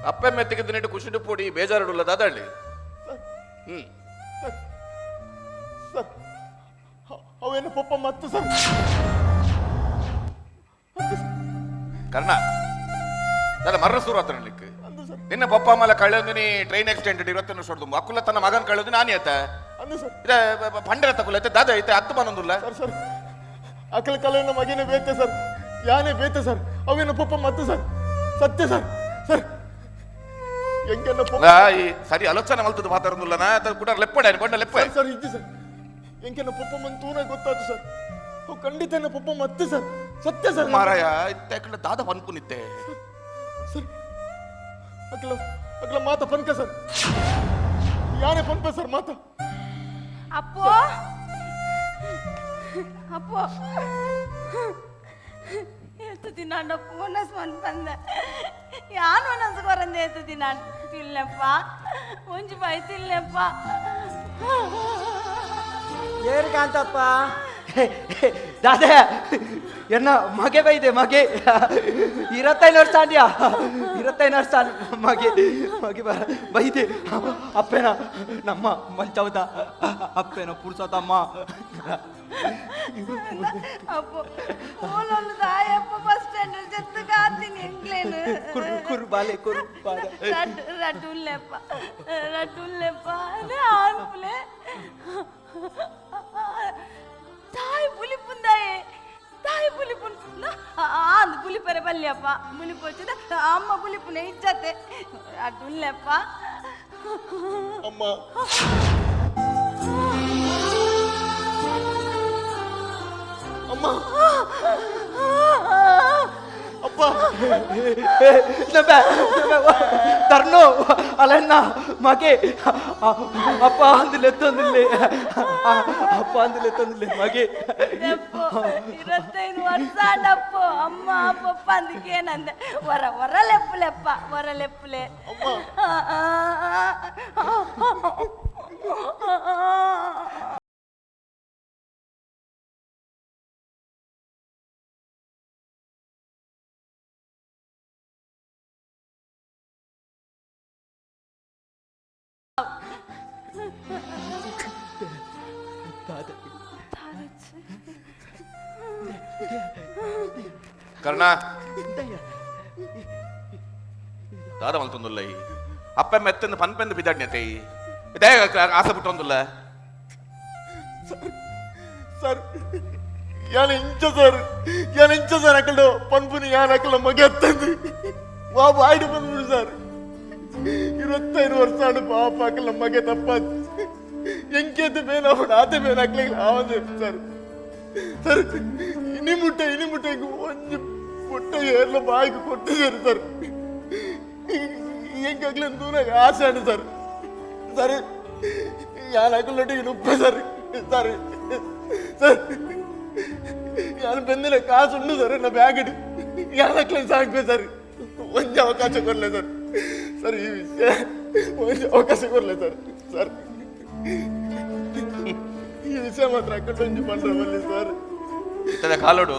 ಅಪ್ಪೆ ಮೆತ್ತಿಗೆ ನೆಟ್ಟು ಖುಷಿ ಪೋಡಿ ಬೇಜಾರುಡುಲ್ಲ ದಾದಾಳ್ಳಿ. ಹ್ಮ್ ಸರ್, ಅವೇನು ಪಪ್ಪ ಮತ್ತು ಸರ್. ಕರ್ಣ ದಾದ ಮರ್ರ ಸೂರು ಆತನಲಿಕ್ಕೆ ನಿನ್ನ ಪಪ್ಪ ಅಮ್ಮಲ ಕಳೆದು ನೀ ಟ್ರೈನ್ ಆಕ್ಸಿಡೆಂಟ್ 20 ವರ್ಷ ಅಕ್ಕುಲ್ಲ ತನ್ನ ಮಗನ ಕಳೆದು ನಾನೇ ಆತ ಅಂದು ಸರ್. ಇದೆ ಪಂಡರ ತಕುಲ ಐತೆ ದಾದ ಐತೆ ಹತ್ತು ಬಂದೊಂದುಲ್ಲ. ಸರ್ ಸರ್, ಅಕಲ ಕಲೆಯನ್ನು ಮಗನೇ ಬೇತೆ ಸರ್, ಯಾನೇ ಬೇತೆ ಸರ್, ಅವೇನು ಪಪ್ಪ ಮತ್ತು ಸರ್, ಸತ್ಯ ಸರ್. ಸರ್ ಎಂಕೆನ್ನ ಪಪ್ಪ ಈ ಸರಿ ಆಲೋಚನೆ ಮಲ್ತದ ಮಾತಾಡೋದಿಲ್ಲ ನಾ ಕೂಡ ಲೆಪ್ಪಡೆ ಕೊಂಡ ಲೆಪ್ಪ. ಸರ್ ಸರ್ ಇಜ್ಜಿ ಸರ್, ಎಂಕೆನ್ನ ಪಪ್ಪ ಮಂತೂನ ಗೊತ್ತಾಯ್ತು ಸರ್, ಅವು ಖಂಡಿತ ಎನ್ನ ಪಪ್ಪ ಮತ್ತೆ ಸರ್, ಸತ್ಯ ಸರ್. ಮಾರಾಯ ಇತ್ತೆ ಅಕಲ ದಾದ ಪನ್ಪುನಿತ್ತೆ. ಸರ್ ಅಕಲ ಅಕಲ ಮಾತ ಪನ್ಕ ಸರ್, ಯಾನೇ ಪನ್ಪ ಸರ್ ಮಾತ. ಅಪ್ಪೋ ಅಪ್ಪೋ ಎತ್ತು ತಿನ್ನಾಂಡ ಪೋನಸ್ ಬಂದ ಯಾನು ಒನಸ್ ಕೊರಂದೆ ಎತ್ತು ತಿನ್ನಾಂಡ ತಿನ್ನಪ್ಪ ಒಂಜಿ ಬೈ ತಿನ್ನಪ್ಪ. ಏರು ಕಾಂತಪ್ಪ ದಾದ, ಎನ್ನ ಮಗೆ ಬೈದೆ ಮಗೆ 25 ವರ್ಷ ಅಂದ್ಯಾ, 25 ವರ್ಷ ಮಗೆ ಮಗೆ ಬೈದೆ ಅಪ್ಪೇನ ನಮ್ಮ ಮಂಚವದ ಅಪ್ಪೇನ ಪುರುಷೋತ್ತಮ್ಮ. ಅಪ್ಪೋ ಓಲೊಂದು ತಾಯಪ್ಪ ಬಸ್ ಸ್ಟ್ಯಾಂಡ್ ಜೊತೆ ಕಾತೀನಿ ಎಂಗ್ಲೇನು. ಕುರು ಕುರು ಬಾಲೆ ಕುರು ಬಾಲೆ. ರಡ್ಡು ರಡ್ಡುಲ್ಲೆಪ್ಪ ರಡ್ಡುಲ್ಲೆಪ್ಪ ಅದೇ ಆನ್ಪುಲೆ ತಾಯಿ ಪುಲಿಪುಂದಾಯೆ ತಾಯಿ ಪುಲಿಪುನ್ ಆಂದ್ ಪುಲಿಪರೆ ಬಲ್ಯಪ್ಪ ಪುಲಿಪೊಚ್ಚಿದ ಅಮ್ಮ ಪುಲಿಪುನೆ ಇಜ್ಜತೆ ಅಡ್ಡುಲ್ಲೆಪ್ಪ. ಅಮ್ಮ ಅಮ್ಮ ಅಪ್ಪ ತರ್ನು ಅಲಣ್ಣ ಮಗೆ ಅಪ್ಪ ಅಂದಿಲ್ಲ ಎತ್ತೊಂದಿಲ್ಲ ಅಪ್ಪ ಅಂದಿಲ್ಲ ಎತ್ತೊಂದಿಲ್ಲ ಮಗೆ. 25 ವರ್ಷ ಆಂಡಪ್ಪು ಅಮ್ಮ ಪಪ್ಪ ಅಂದಕ್ಕೇನಂದೆ ಹೊರ ಹೊರ ಲೆಪ್ಪುಲೆಪ್ಪ ಹೊರ ಲೆಪ್ಪುಲೆ. ಕರ್ಣ ದಾದ ಮಲ್ತೊಂದುಲ್ಲ ಈ ಅಪ್ಪ ಮೆತ್ತಂದು ಪನ್ಪೆಂದು ಬಿದ್ದಾಡ್ನ್ಯತೆ ಈ ಇದೇ ಆಸೆ ಬಿಟ್ಟೊಂದುಲ್ಲ. ಸರ್ ಯಾನ್ ಇಂಚ ಸರ್, ಯಾನ್ ಇಂಚ ಸರ್ ಅಕಲ್ಡು ಪನ್ಪುನಿ ಯಾನ್ ಅಕಲ ಮಗೆ ಅತ್ತಂದು ಬಾಬು ಆಯ್ಡು ಬಂದ್ಬಿಡು ಸರ್. 25 ವರ್ಷ ಆಡು ಪಾಪ ಅಕಲ ಮಗೆ ತಪ್ಪಾತ್ ಎಂಕೇತ ಬೇನ ಅವನು ಆತೆ ಬೇನ ಅಕ್ಲಿಗೆ ಆವಂದೆ ಸರ್. ಸರ್ ಇನಿ ಮುಟ್ಟೆ ಇನಿ ಮುಟ್ಟೆ ಒಂಜಿ ಪುಟ್ಟ ಏರ್ಲ ಬಾಯಿಗೆ ಕೊಟ್ಟಿದ್ದಾರೆ ಸರ್. ಎಂಕಾಗ್ಲಿ ದೂರ ಆಸೆ ಆಡು ಸರ್. ಸರ್ ಯಾನ್ ಅಕಲೊಟ್ಟಿಗೆ ನುಪ್ಪೆ ಸರ್. ಸರ್ ಸರ್ ಯಾನ್ ಬೆಂದಿನ ಕಾಸು ಉಂಡು ಸರ್ ನನ್ನ ಬ್ಯಾಗ್ ಯಾನ್ ಅಕ್ಲೆ ಸಾಕ್ಬೆ ಸರ್. ಒಂಜಿ ಅವಕಾಶ ಕೊಡ್ಲೆ ಸರ್. ಸರ್ ಈ ವಿಷಯ ಒಂಜಿ ಅವಕಾಶ ಕೊಡ್ಲೆ ಸರ್. ಸರ್ ಈ ವಿಷಯ ಮಾತ್ರ ಅಕ್ಕಂಡು ಒಂಜಿ ಪಂಡ್ರ ಬಲ್ಲಿ ಸರ್. ಇತ್ತದ ಕಾಲೋಡು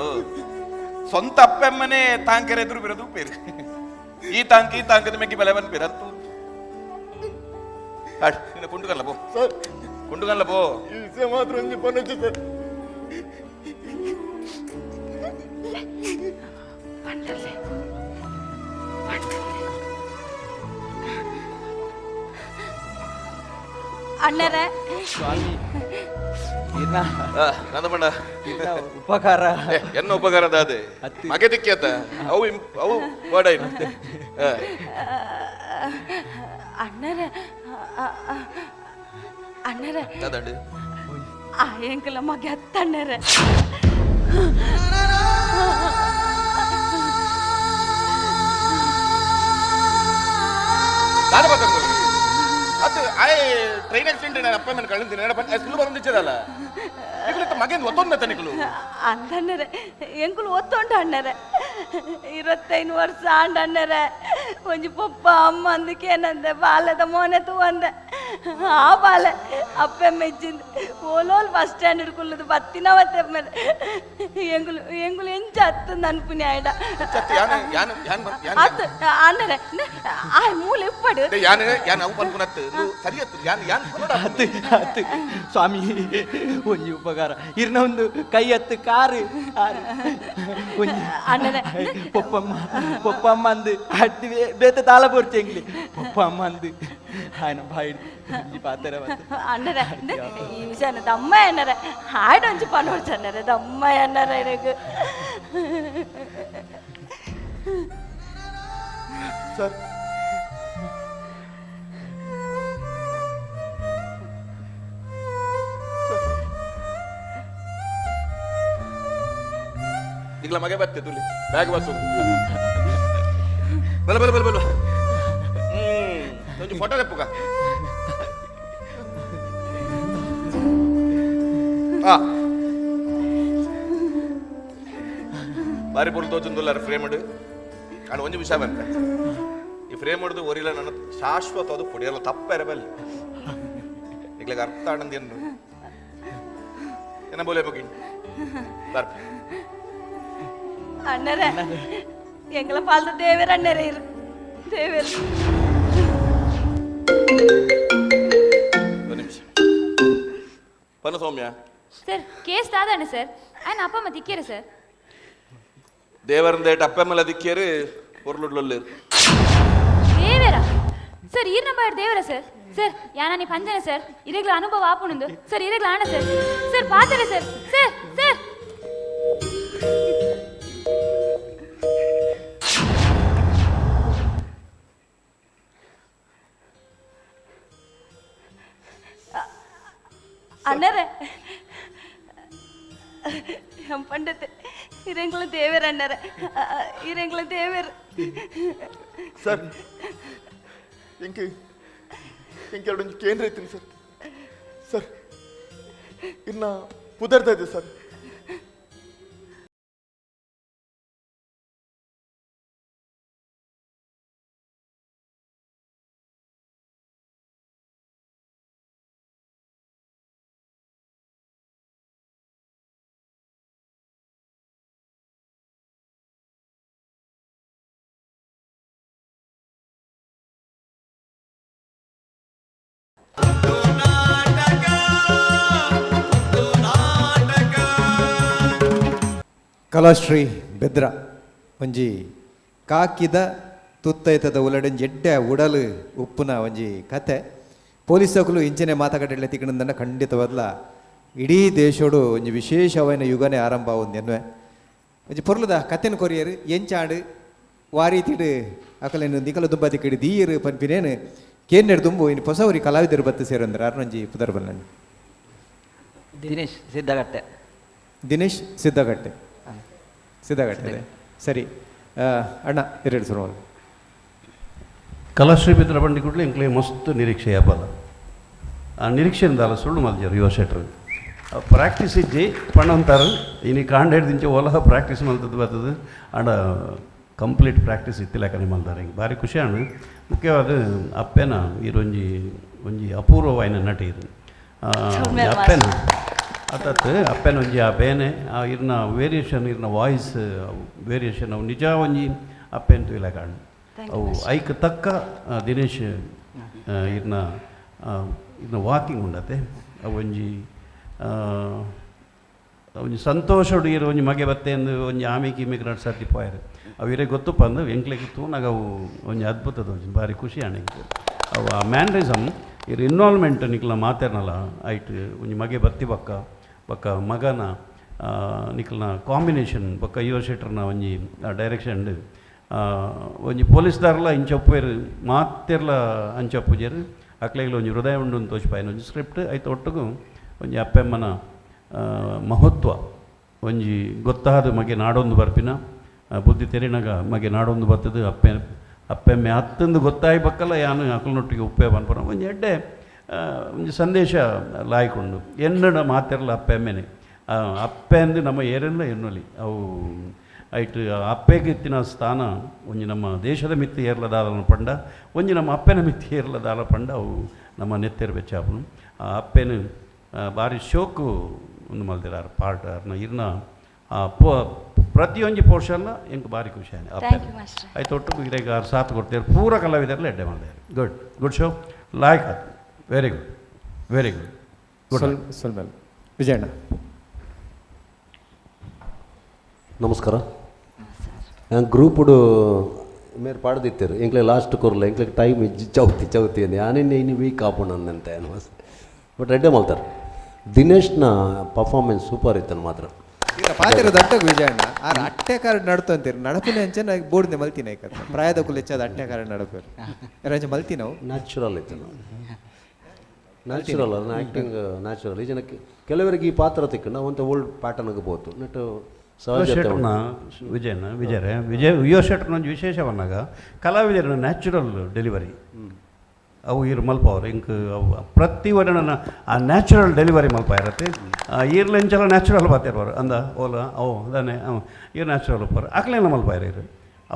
ಸ್ವಂತ ಅಪ್ಪಮ್ಮನೇ ತಾಂಕರ ಎದುರು ಬಿರೋದು ಪೇರು ಈ ತಾಂಕ್ ಈ ತಾಂಕದ ಮೆಕ್ಕಿ ಬೆಲೆ ಬಂದು ಪಿರಂತು ನಿನ್ನ ಕುಂಡುಗಲ್ಲ ಪೋ ಸರ್. ಕುಂಡುಗಲ್ಲ ಪೋ. ಈ ವಿಷಯ ಮಾತ್ರ ಒಂಜಿ ಪನ್ನೊಚ್ಚು ಸರ್. ಅಣ್ಣರೇ ಸ್ವಾಮಿ ಇನ್ನ ನಂದಮಣ್ಣ ಇನ್ನ ಉಪಕಾರ. ಎನ್ನ ಉಪಕಾರ ದಾದೆ ಮಗೆ ದಿಕ್ಕಿಯತ್ತ ಅವು ಅವು ಬೇಡ ಇನ್ನು. ಅಣ್ಣರೇ ಅಣ್ಣರೇ ದಾದಂಡು ಆ ಎಂಕಲ ಮಗೆ ಅತ್ತಣ್ಣರೇ. ದಾದ ಮಾತಾಡ್ತಾರೆ ಅದು ಆಯ್ ಟ್ರೈನ್ ಆಕ್ಸಿಡೆಂಟ್ ನಾನು ಅಪ್ಪ ಮೇಲೆ ಕಳಿಂತೀನಿ ಸ್ಕೂಲ್ ಬಂದಿಚ್ಚದಲ್ಲ ನಿಕುಲು ಮಗೇನ್ ಒತ್ತೊಂದ ನಿಕುಲು ಅಂತಣ್ಣರೇ ಎಂಕುಲು ಒತ್ತೊಂಡು ಅಣ್ಣರೇ 25 ವರ್ಷ ಆಂಡ ಅಣ್ಣರೇ ಒಂಜಿ ಪಪ್ಪ ಅಮ್ಮ ಅಂದಕ್ಕೇನಂದೆ ಬಾಲ್ಯದ ಮೋನೆ ತೂವಂದೆ ಆ ಬಾಲೆ ಅಪ್ಪೆ ಮೆಚ್ಚಿಂದು ಓಲೋಲ್ ಬಸ್ ಸ್ಟ್ಯಾಂಡ್ ಹಿಡ್ಕೊಳ್ಳೋದು ಬತ್ತಿನವತ್ತೆ ಮೇಲೆ ಎಂಗುಲು ಎಂಗುಲು ಎಂಚ ಅತ್ತು ನನ್ಪುನಿ ಆಯ್ಡ. ಯಾನ್ ಯಾನ್ ಯಾನ್ ಯಾನ್ ಅತ್ತು ಅಣ್ಣರೆ ಆ ಮೂಲೆ ಇಪ್ಪಡು. ಯಾನ್ ಯಾನ್ ಅವು ಪನ್ಪುನತ್ತು ಸರಿಯತ್ತು ಯಾನ್ ಯಾನ್. ಅತ್ತು ಅತ್ತು ಸ್ವಾಮಿ, ಒಂಜಿ ಉಪಕಾರ, ಇರ್ನ ಒಂದು ಕೈ ಹತ್ತು ಕಾರು ಕಾರು ಒಂಜಿ. ಅಣ್ಣನೆ. ಪೊಪ್ಪಮ್ಮ ಪೊಪ್ಪಮ್ಮ ಅಂದು ಅಡ್ಡಿ ಬೇತೆ ತಾಳ ಪೊರ್ಚೆ ಎಂಗ್ಲಿ ಪೊಪ್ಪಮ್ಮ ಅಂದು ఆయన ಬಾಯಿ ಒಂಜಿ ಪಾತೆರ ಬಂತು. ಅಣ್ಣರೆ, ಈ ವಿಷಯನ ದಮ್ಮ ಅಣ್ಣರೆ ಹಾಡು ಒಂಜಿ ಪನೋಡ್ಚ ಅಣ್ಣರೆ ದಮ್ಮ ಅಣ್ಣರೆ எனக்கு. ಸರ್, ಈಗಲ ಮಗೆ ಬತ್ತೆ ತುಲಿ ಬ್ಯಾಗ್ ಬತ್ತು ಬಲ ಬಲ ಬಲ ಬಲ. ಒಂಜಿ ಫೋಟೋ ತೆಪ್ಪುಗ. ಆ ಬಾರಿ ಪೊರ್ಲು ತೋಚೊಂದುಲ್ಲಾರ ಫ್ರೇಮ್ ನಾನು. ಒಂಜಿ ವಿಷಯ ಬಂತೆ, ಈ ಫ್ರೇಮ್ ಹಿಡಿದು ಒರಿಲ್ಲ ನನ್ನ ಶಾಶ್ವತ ಅದು ಪೊಡಿಯಲ್ಲ ತಪ್ಪೆರ ಬಲ್ಲಿ ಈಗ್ಲಾಗ ಅರ್ಥ ಆನಂದ ಏನು ಏನ ಬೋಲೆ ಬಗ್ಗೆ ಬರ್ಪೆ. ಅಣ್ಣರೇ, ಎಂಗಳ ಪಾಲ್ದ ದೇವೇರ್ ಅಣ್ಣರೇ ಇರು ದೇವೇರ್. ಒಂದು ನಿಮಿಷ ಪನ್ನು ಸೌಮ್ಯ. ಸರ್, ಕೇಸ್ ದಾದಣ್ಣ ಸರ್, ఆయన ಅಪ್ಪ ತಿಕ್ಕೇರು ಸರ್. ದೇವರಂದೇಟ್ ಅಪ್ಪ ಮೇಲೆ ದಿಕ್ಕೇರು ಪೊರ್ಲುಡ್ಲೊಲ್ಲೇರು. ದೇವೇರ ಸರ್, ಈರ್ನ ಬಾಯ್ ದೇವರ ಸರ್. ಸರ್, ಯಾನ ನೀ ಪಂಜನ ಸರ್, ಇರೆಗ್ಲ ಅನುಭವ ಆಪುಣಂದು ಸರ್, ಇರೆಗ್ಲ ಆಣ ಸರ್. ಸರ್ ಪಾತಾರೆ ಸರ್ ಸರ್ ಸರ್. ಅಣ್ಣರೇ, ಪಂಡತೆ ಇರೆಂಗ್ಲ ದೇವೇರ್ ಅಣ್ಣರೇ, ಇರೆಂಗ್ಲ ದೇವೇರ್. ಸರ್, ಎಂಕ್ ಎಂಕ್ ಎರಡೊಂಜಿ ಕೇಂದ್ರ ಐತೀನಿ ಸರ್. ಸರ್, ಇನ್ನ ಪುದರ್ದ ಇದೆ ಸರ್. ಕಲಾಶ್ರೀ ಬೆದ್ರ ಒಂಜಿ ಕಾಕಿದ ತುತ್ತೈತದ ಉಲಡಂಜಿ ಎಡ್ಡೆ ಉಡಲು ಉಪ್ಪುನ ಒಂಜಿ ಕತೆ. ಪೊಲೀಸಕುಲು ಇಂಚನೆ ಮಾತುಕಟ್ಟೆ ತಿಕ್ಕಣಂದನ್ನ ಖಂಡಿತವಾದ್ಲ ಇಡೀ ದೇಶೋಡು ಒಂಜಿ ವಿಶೇಷವಾದ ಯುಗನೇ ಆರಂಭ ಒಂದು ಎನ್ನುವೆ. ಒಂಜಿ ಪೊರ್ಲುದ ಕತೆನ ಕೊರಿಯರು ಎಂಚಾಡು ವಾರೀತಿಡು ಅಕಲೇನು ನಿಕಲ ದುಂಬ ತಿಕ್ಕಡಿ ದೀಯರು ಪನ್ಪಿನೇನು ಕೇನ್ನೆಡ್ ದುಂಬು ಇನ್ನು ಹೊಸವರಿ ಕಲಾವಿದರು ಬತ್ತು ಸೇರಂದ್ರೆ ಅರ್ನೊಂಜಿ ಪುದರ್ ಬಲ್ಲಣ್ಣಿ. ದಿನೇಶ್ ಸಿದ್ದಗಟ್ಟೆ. ದಿನೇಶ್ ಸಿದ್ದಗಟ್ಟೆ. ಸಿದ್ದಗಟ್ಟೆ ಸರಿ. ಅಣ್ಣ ಎರಡು ಸುರುವಲ್. ಕಲಾಶ್ರೀ ಬಿದ್ರ ಬಂಡಿ ಕೂಡಲೇ ಎಂಕ್ಲೆ ಮಸ್ತ್ ನಿರೀಕ್ಷೆ ಹಬ್ಬಲ್ಲ. ಆ ನಿರೀಕ್ಷೆಯಿಂದ ಸುಳ್ಳು ಮಲ್ಜರು ಯುವ ಶೆಟ್ರು ಪ್ರಾಕ್ಟೀಸ್ ಇಜ್ಜಿ ಪಣ್ಣಂತಾರೆ. ಇನಿ ಕಾಂಡೇಡ್ ದಿಂಚೆ ಒಲಹ ಪ್ರಾಕ್ಟೀಸ್ ಮಲ್ತದ್ದು ಬರ್ತದೆ ಆಂಡ ಕಂಪ್ಲೀಟ್ ಪ್ರಾಕ್ಟೀಸ್ ಇತ್ತಿಲ್ಲಕನೆ ಮಲ್ತಾರೆ. ಹಿಂಗೆ ಭಾರಿ ಖುಷಿ ಆಂಡ್. ಮುಖ್ಯವಾದ ಅಪ್ಪೆನ ಈರೊಂಜಿ ಒಂಜಿ ಅಪೂರ್ವವಾಯಿನ ನಟಿ ಇದು. ಅಪ್ಪೆನ ಅತ್ತತ್ ಅಪ್ಪೆನ ಒಂಜಿ ಆ ಬೇನೆ ಆ ಇರ್ನ ವೇರಿಯೇಷನ್ ಇರ್ನ ವಾಯ್ಸ್ ವೇರಿಯೇಷನ್ ಅವು ನಿಜ ಒಂಜಿ ಅಪ್ಪೆನ್ ತೂಯಿಲ ಕಾಣ್. ಅವು ಐಕ್ ತಕ್ಕ ದಿನೇಶ್ ಇರ್ನ ಇರ್ನ ವಾಕಿಂಗ್ ಉಂಡತೆ. ಅವು ಒಂಜಿ ಒಂಜಿ ಸಂತೋಷಡು ಇರು ಒಂಜಿ ಮಗೆ ಬತ್ತೆ ಎಂದು ಒಂಜಿ ಆಮಿ ಕಿಮಿಗೆ ನಡ್ ಸರ್ತಿ ಪೋಯರು. ಅವು ಇರೇ ಗೊತ್ತು ಪಂದು ಎಂಕ್ಲೆಗ್ ತೂನಾಗ ಅವು ಒಂಜಿ ಅದ್ಭುತದ ಒಂಜಿ ಭಾರಿ ಖುಷಿ ಆಂಡ್ ಎಂಕ್. ಅವು ಆ ಮ್ಯಾನ್ರಿಸಮ್ ಇರ್ ಇನ್ವಾಲ್ವ್ಮೆಂಟ್ ನಿಕ್ಲ ಮಾತೆರ್ನಲ್ಲ ಐಟ್ ಒಂಜಿ ಮಗೆ ಬತ್ತಿ ಬಕ್ಕ ಬಕ್ಕ ಮಗನ ನಿಕ್ಲನ ಕಾಂಬಿನೇಷನ್ ಬೊಕ್ಕ ಯುವ ಶೆಟ್ರನ ಒಂಜಿ ಡೈರೆಕ್ಷನ್ ಒಂಜಿ ಪೊಲೀಸ್ದಾರ್ಲ ಇಂಚೊಪ್ಪೇರು ಮಾತೆರ್ಲ ಅಂಚೊಪ್ಪುಜೆರ್ ಅಕ್ಲೆಗ್ಲ ಒಂಜಿ ಹೃದಯ ಉಂಡು ತೋಚಿಪಾಯಿನ ಒಂಜಿ ಸ್ಕ್ರಿಪ್ಟ್ ಐತ ಒಟ್ಟುಗು ಒಂಜಿ ಅಪ್ಪೆಮ್ಮನ ಮಹತ್ವ ಒಂಜಿ ಗೊತ್ತಾದ ಮಗೆ ನಾಡೊಂದು ಬರ್ಪಿನ ಬುದ್ಧಿ ತೆರಿನಾಗ ಮಗೆ ನಾಡೊಂದು ಬರ್ತದೆ ಅಪ್ಪೆ ಅಪ್ಪೆಮ್ಮೆ ಅತ್ತಂದು ಗೊತ್ತಾಯಿ ಬಕ್ಕಲ್ಲ ಯಾನು ಅಕಲ್ನೊಟ್ಟಿಗೆ ಉಪ್ಪೆ ಪನ್ಪುನ ಒಂಜಿ ಎಡ್ಡೆ ಒಂಜಿ ಸಂದೇಶ ಲಾಯ್ಕೊಂಡು ಎನ್ನಡ ಮಾತೆರ್ಲ ಅಪ್ಪೆಮ್ಮೆನೆ ಅಪ್ಪೆ ಅಂದು ನಮ್ಮ ಏರೆಲ್ಲ ಎನ್ನೊಲಿ ಅವು ಐಟ್ ಅಪ್ಪೆಗೆ ಇತ್ತಿನ ಸ್ಥಾನ ಒಂಜಿ ನಮ್ಮ ದೇಶದ ಮಿತ್ತಿ ಏರ್ಲದಾಲ ಪಂಡ ಒಂಜಿ ನಮ್ಮ ಅಪ್ಪೆನ ಮಿತ್ತಿ ಏರ್ಲದಾಲ ಪಂಡ ಅವು ನಮ್ಮ ನೆತ್ತೆರ್ ಬೆಚ್ಚಾಪುನು ಆ ಅಪ್ಪೆನು ಬಾರಿ ಶೋಕು ಒಂದು ಮಲ್ದಿರಾರು ಪಾರ್ಟ್ ಅರ್ನ ಇರ್ನ ಪ್ರತಿಯೊಂಜಿ ಪೋರ್ಷನ್ನ ಎಂಕ್ ಬಾರಿ ಖುಷಿ ಆಯ್ತು ಅಪ್ಪೆ. Thank you master. ಆಯ್ತು ಒಟ್ಟು ಇರೆಗ್ ಆರು ಸಾಥ್ ಕೊಡ್ತೇವೆ ಪೂರ ಕಲಾವಿದರ್ಲ ಎಡ್ಡೆ ಮಲ್ದೇರು. ಗುಡ್ ಗುಡ್ ಶೋ ಲಾಯ್ಕ್ ಆತು. Very good very good good. ಸೊಲ್ಮೆಲ್ Vijayanna. ನಮಸ್ಕಾರ. ನಾನು ಗ್ರೂಪುಡು ಮೇರು ಪಾಡ್ದಿತ್ತೇರು ಎಂಕ್ಲೆ ಲಾಸ್ಟ್ ಕೊರ್ಲೆ ಎಂಕ್ಲೆ ಟೈಮ್ ಇಜ್ಜಿ ಚೌತಿ ಚೌತಿ ಅಂದೆ ಯಾನಿನ್ನೆ ಇನ್ನು ವೀಕ್ ಆಪುಂಡು ಅಂತೆ ಬಟ್ ಎಡ್ಡೆ ಮಲ್ತಾರೆ. ದಿನೇಶ್ನ ಪರ್ಫಾರ್ಮೆನ್ಸ್ ಸೂಪರ್ ಇತ್ತನು ಮಾತ್ರ. ಇಲ್ಲ ಪಾತೆರ ದಟ್ಟಗ್ ವಿಜಯಣ್ಣ ಆರ್ ಅಟ್ಟೆ ಕಾರ್ಡ್ ನಡ್ತು ಅಂತೀರಿ ನಡಪುನೆ ಅಂಚೆ ಬೋರ್ಡ್ನೆ ಮಲ್ತಿನ ಐಕತ್ತ ಪ್ರಾಯದ ಕುಲ್ ಹೆಚ್ಚಾದ ಅಟ್ಟೆ ಕಾರ್ಡ್ ನಡಪು ರಂಜ ಮಲ್ತಿನವು. ನ್ಯಾಚುರಲ್ ಇತ್ತು, ನ್ಯಾಚುರಲ್ ಅದನ್ನ ಆ್ಯಕ್ಟಿಂಗ್ ನ್ಯಾಚುರಲ್. ಈ ಜನಕ್ಕೆ ಕೆಲವರಿಗೆ ಈ ಪಾತ್ರ ತಿಕ್ಕಂಡ ಅವಂತ ಓಲ್ಡ್ ಪ್ಯಾಟರ್ನ್ಗೆ ಪೋತು ನೆಟ್ಟು ಸಹಜತೆ ಶೆಟ್ರನ ವಿಜಯನ ವಿಜಯರೇ ವಿಜಯ್ ಯುವ ಶೆಟ್ರನ ಒಂಜಿ ವಿಶೇಷವನ್ನಾಗ ಕಲಾವಿದರನ ನ್ಯಾಚುರಲ್ ಡೆಲಿವರಿ ಅವು ಇರ್ ಮಲ್ಪ ಅವರು ಇಂಕ್ ಅವು ಪ್ರತಿ ವರ್ಣನ ಆ ನ್ಯಾಚುರಲ್ ಡೆಲಿವರಿ ಮಲ್ಪ ಇರತ್ತೆ. ಈರ್ಲೆಂಚಲ ನ್ಯಾಚುರಲ್ ಬಾತಿರ್ವರು ಅಂದ ಓಲ ಅವು ಅದಾನೆ ಅವು ಈರ್ ನ್ಯಾಚುರಲ್ ಉಪ್ಪರು ಅಕ್ಲೇನ ಮಲ್ಪ ಇರು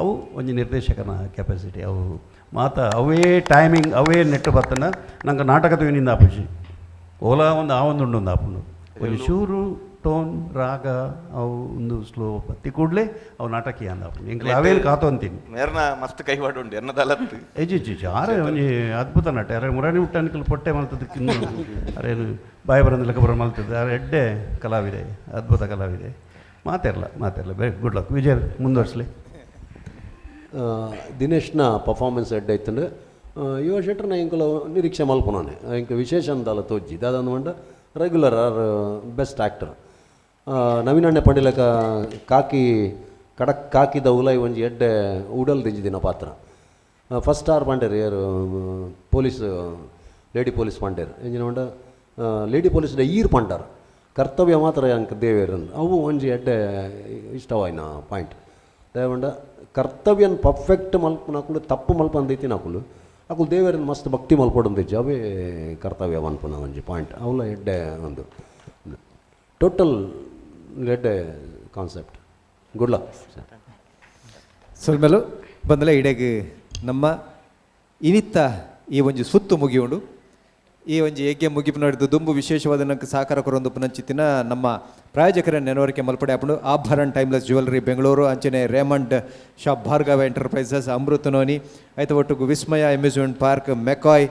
ಅವು ಒಂಜಿ ನಿರ್ದೇಶಕನ ಕೆಪಾಸಿಟಿ ಅವು ಮಾತ ಅವೇ ಟೈಮಿಂಗ್ ಅವೇ ನೆಟ್ಟು ಬತ್ತನ ನಂಗೆ ನಾಟಕ ತೂಯಿನಿಂದ ಆಪುಜಿ ಓಲಾ ಒಂದು ಆ ಒಂದು ಉಂಡು ಒಂದು ಆಪುಂಡು ಒಂಜಿ ಶೂರು ಟೋನ್ ರಾಗ ಅವು ಒಂದು ಸ್ಲೋ ಬತ್ತಿ ಕೂಡಲೇ ಅವು ನಾಟಕೀಯ ಅಂದ ಆಪುಂಡು ಎಂಕ್ಲೆ ಅವೇನು ಕಾತು ಅಂತೀನಿ. ಮೇರ್ನ ಮಸ್ತ್ ಕೈವಾಡ ಉಂಡು ಎನ್ನದಲತ್ತು. ಎಜಿ ಜಿ ಜಿ ಆರೆ ಒಂಜಿ ಅದ್ಭುತ ನಟ ಅರೆ ಮುರಾಣಿ ಹುಟ್ಟಾನಿಕಲ್ ಪೊಟ್ಟೆ ಮಲ್ತದ ಕಿನ್ನು ಅರೇನು ಬಾಯಿ ಬರಂದ ಲೆಕ್ಕ ಬರ ಮಲ್ತದೆ ಅರೆ ಎಡ್ಡೆ ಕಲಾವಿದೆ ಅದ್ಭುತ ಕಲಾವಿದೆ ಮಾತಿರಲ್ಲ ಮಾತಿರಲ್ಲ ವೆರಿ ಗುಡ್ ಲಕ್ ವಿಜಯ್ ಮುಂದುವರ್ಸಲಿ. ದಿನೇಶ್ನ ಪರ್ಫಾರ್ಮೆನ್ಸ್ ಎಡ್ಡೆ ಇತ್ತಂಡು ಯುವ ಶೆಟ್ರನ ಎಂಕುಲ ನಿರೀಕ್ಷೆ ಮಲ್ಪುನಾನೆ ಎಂಕ್ ವಿಶೇಷ ಅಂದಲ್ಲ ತೋಜಿ ದಾದ ಪಂಡ ರೆಗ್ಯುಲರ್ ಆರ್ ಬೆಸ್ಟ್ ಆ್ಯಕ್ಟರ್. ನವೀನಣ್ಣೆ ಪಂಡಿಲಕ ಕಾಕಿ ಕಡಕ್ ಕಾಕಿದ ಉಲೈ ಒಂಜಿ ಎಡ್ಡೆ ಉಡಲ್ ದಿಂಜಿದಿನ ಪಾತ್ರ. ಫಸ್ಟ್ ಸ್ಟಾರ್ ಪಂಡೇರು ಯಾರು ಪೊಲೀಸ್ ಲೇಡಿ ಪೊಲೀಸ್ ಪಂಡೇರು ಎಂಜಿನ ಪಂಡ ಲೇಡಿ ಪೊಲೀಸ್ ಈರ್ ಪಂಡಾರ್ ಕರ್ತವ್ಯ ಮಾತ್ರ ಅಂಕ ದೇವೇರ್ ಅವು ಒಂಜಿ ಎಡ್ಡೆ ಇಷ್ಟವಾಯಿನ ಪಾಯಿಂಟ್. ದಯವಂಡ ಕರ್ತವ್ಯನ್ ಪರ್ಫೆಕ್ಟ್ ಮಲ್ಪುನಕುಲು ತಪ್ಪು ಮಲ್ಪಂದೈತಿ ಅಕುಲು ಅಕುಲು ದೇವರನ್ನ ಮಸ್ತ್ ಭಕ್ತಿ ಮಲ್ಪೊಡಂದಿಜ್ಜಿ ಅವೇ ಕರ್ತವ್ಯ ಮನ್ಪುನ ಒಂಜಿ ಪಾಯಿಂಟ್ ಅವಲ ಎಡ್ಡೆ ಒಂದು ಟೋಟಲ್ ಎಡ್ಡೆ ಕಾನ್ಸೆಪ್ಟ್. Good luck sir. ಸೊಲ್ಮೆಲು ಬಂದಲ ಇಡೆಗ್ ನಮ್ಮ ಇನಿತ್ತ ಈ ಒಂಜಿ ಸುತ್ತು ಮುಗಿಯುಂಡು. ಈ ಒಂಜಿ ಯಜ್ಞ ಮುಗಿಪು ನಡೆದು ದುಂಬು ವಿಶೇಷವಾದ ನಂಗೆ ಸಹಕಾರ ಕೊರೊಂದು ಪುನಂಚಿತ್ತಿನ ನಮ್ಮ ಪ್ರಾಯೋಜಕರ ನೆನವರಿಕೆ ಮಲ್ಪಡೆ ಆಪುಂಡು. ಆಭರಣ್ ಟೈಮ್ಲೆಸ್ ಜ್ಯುವೆಲರಿ ಬೆಂಗಳೂರು, ಅಂಚನೆ Raymond shop Bhargava enterprises, Amrut noni, ಐತ ಒಟ್ಟುಗು ವಿಸ್ಮಯ ಅಮ್ಯೂಸ್ಮೆಂಟ್ ಪಾರ್ಕ್ ಮೆಕಾಯ್,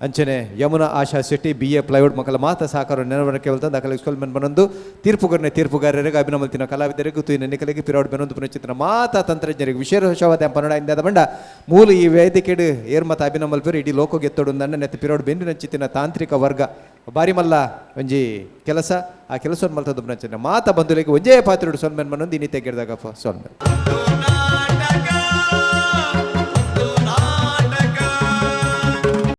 ಅಂಚನೆ Yamuna Asha city, B A plywood ಮಕ್ಕಳ ಮಾತ ಸಹಕಾರ ನೆನವರಿಕೆ ದಾಖಲೆ ಅಕಲೆ ಸ್ಕೂಲ್ ಬನೊಂದು ತೀರ್ಪುಗಾರನೆ ತೀರ್ಪುಗಾರರಿಗೆ ಅಭಿನಮಲ್ತಿನ ಕಲಾವಿದರಿಗೂ ತುಯಿನ ನಿಕಲಿಗೆ ಪಿರೋಡ್ ಬೆನೊಂದು ಪುನಚಿತ್ತಿನ ಮಾತಾ ತಂತ್ರಜ್ಞರಿಗೆ ವಿಶೇಷವಾದ ಪನ್ನಡ ಇಂದ ಬಂಡ ಮೂಲ ಈ ವೇದಿಕೆಡು ಏರ್ಮತ ಅಭಿನಮಲ್ಪೇರು ಇಡೀ ಲೋಕ ಗೆತ್ತೊಡು ನನ್ನ ನೆತ್ತ ಪಿರೋಡ್ ಬೆಂದು ನಂಚಿತ್ತಿನ ತಾಂತ್ರಿಕ ವರ್ಗ ಬಾರಿ ಮಲ್ಲ ಒಂಜಿ ಕೆಲಸ ಆ ಕೆಲಸವನ್ನು ಮಲ್ತದ್ದು ಪುನಚಿತ್ತಿನ ಮಾತ ಬಂಧುಲಿಗೆ ಒಂಜೇ ಪಾತ್ರೆಡು ಸೊನ್ಮೆನ್ ಮನೊಂದು ಇನ್ನಿತೆ ಗೆಡ್ದಾಗಪ್ಪ ಸೊನ್ಮೆನ್.